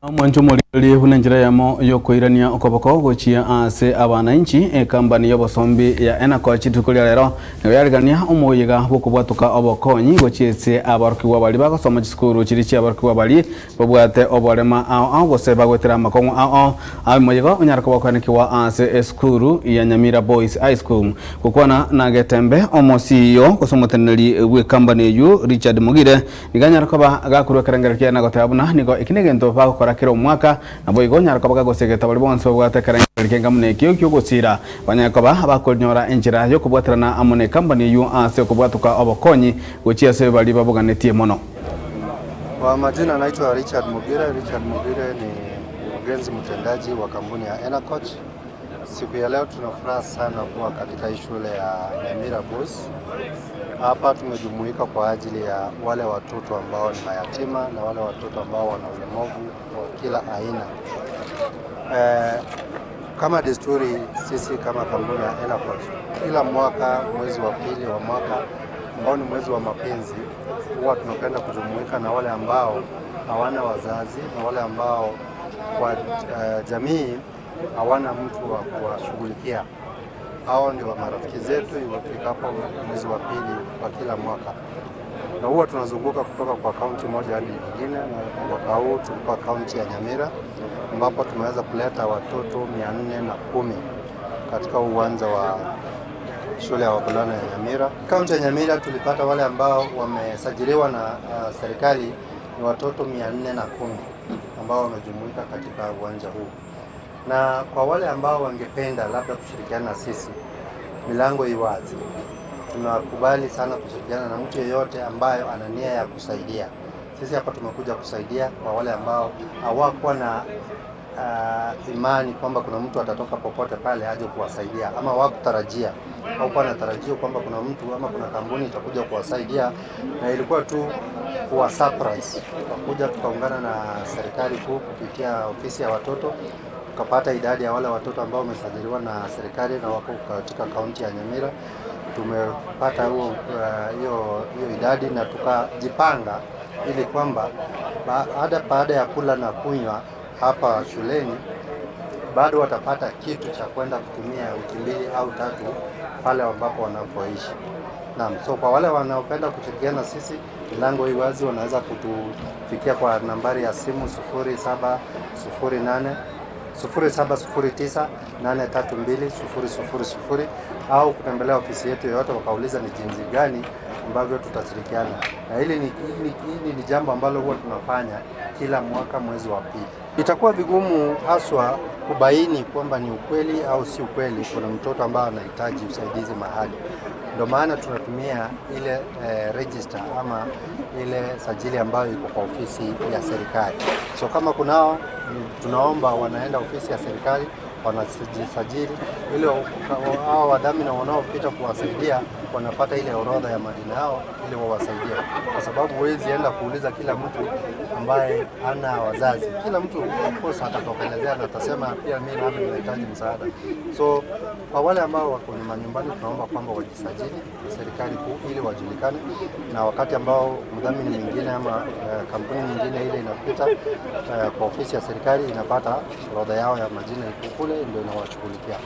Omwancho omoriri buna enchera yamo yokoirania okoboko gochia ase abananchi, ekambani y'obosombi ya Enacoch rituko ria rero nigo yarigania omoyega bw'okobwatoka obokonyi gochia ase abarokigwa baria bagosoma chisukuru chiria chia abarokigwa baria babwate oborema ao ao gose bagoetera amakong'u ao ao. Aye omoyega onyare koba okoenekiwa ase esukuru ya Nyamira Boys High School. Gokwana na Getembe, omo CEO gose omoteneneri bw'ekambani eyio Richard Mogire nigo anyare koba gakorwa ekerengererio kiaye na goteba buna nigo eki negento bagokora kera omwaka, naboigo onyare koba gagosegeta baria bonsi babwate ekerengererio kenga buna ekio ki'ogosira banyare koba bakonyora enchera y'okobwaterana amo nekambani eyio ase okobwatoka obokonyi gochia ase baria baboganetie mono. Kwa majina naitwa Richard Mugire. Richard Mugire ni mkurugenzi mtendaji wa kampuni ya Enacoch. Siku ya leo tuna furaha sana kuwa katika hii shule ya Nyamira Boys. Hapa tumejumuika kwa ajili ya wale watoto ambao ni mayatima na wale watoto ambao wana ulemavu wa kila aina. Kama desturi, sisi kama kampuni ya Enacoch kila mwaka mwezi wa pili wa mwaka ambao ni mwezi wa mapenzi, huwa tunapenda kujumuika na wale ambao hawana wazazi na wale ambao kwa jamii hawana mtu wa kuwashughulikia. Hao ndio marafiki zetu ifikapo mwezi wa pili wa kila mwaka, na huwa tunazunguka kutoka kwa kaunti moja hadi nyingine, na mwaka huu tulikuwa kaunti ya Nyamira ambapo tumeweza kuleta watoto 410 katika uwanja wa shule ya wavulana ya Nyamira. Kaunti ya Nyamira tulipata wale ambao wamesajiliwa na serikali ni watoto 410 ambao wamejumuika katika uwanja huu, na kwa wale ambao wangependa labda kushirikiana na sisi, milango i wazi. Tunakubali sana kushirikiana na mtu yeyote ambayo ana nia ya kusaidia. Sisi hapa tumekuja kusaidia kwa wale ambao hawakuwa na imani kwamba kuna mtu atatoka popote pale aje kuwasaidia, ama hawakutarajia au kuwa anatarajia kwamba kuna mtu ama kuna kampuni itakuja kuwasaidia, na ilikuwa tu kuwa surprise. Tukakuja tukaungana na serikali kuu kupitia ofisi ya watoto, tukapata idadi ya wale watoto ambao wamesajiliwa na serikali na wako katika kaunti ya Nyamira. Tumepata hiyo idadi na tukajipanga ili kwamba baada ya kula na kunywa hapa shuleni bado watapata kitu cha kwenda kutumia wiki 2 au 3 pale ambapo wanapoishi. Naam, so kwa wale wanaopenda kushirikiana na sisi, milango hii wazi, wanaweza kutufikia kwa nambari ya simu 0708 0709 832 000 au kutembelea ofisi yetu yoyote wakauliza ni jinsi gani ambavyo tutashirikiana. Na hili ni jambo ambalo huwa tunafanya kila mwaka mwezi wa pili. Itakuwa vigumu haswa kubaini kwamba ni ukweli au si ukweli kuna mtoto ambaye anahitaji usaidizi mahali. Ndio maana tunatumia ile register ama ile sajili ambayo iko kwa ofisi ya serikali. So kama kunao, tunaomba wanaenda ofisi ya serikali wanajisajili, ili hao wadhamini wanaopita kuwasaidia wanapata ile orodha ya majina yao ili wawasaidie, kwa sababu huwezi enda kuuliza kila mtu ambaye hana wazazi. Kila mtu of course atatokelezea na atasema pia mimi nami ninahitaji msaada. So kwa wale ambao wako manyumbani, tunaomba kwamba wajisajili serikali kuu ili wajulikane, na wakati ambao mdhamini mwingine ama kampuni nyingine ile inapita kwa ofisi ya serikali inapata orodha yao ya majina iko kule, ndio inawashughulikia.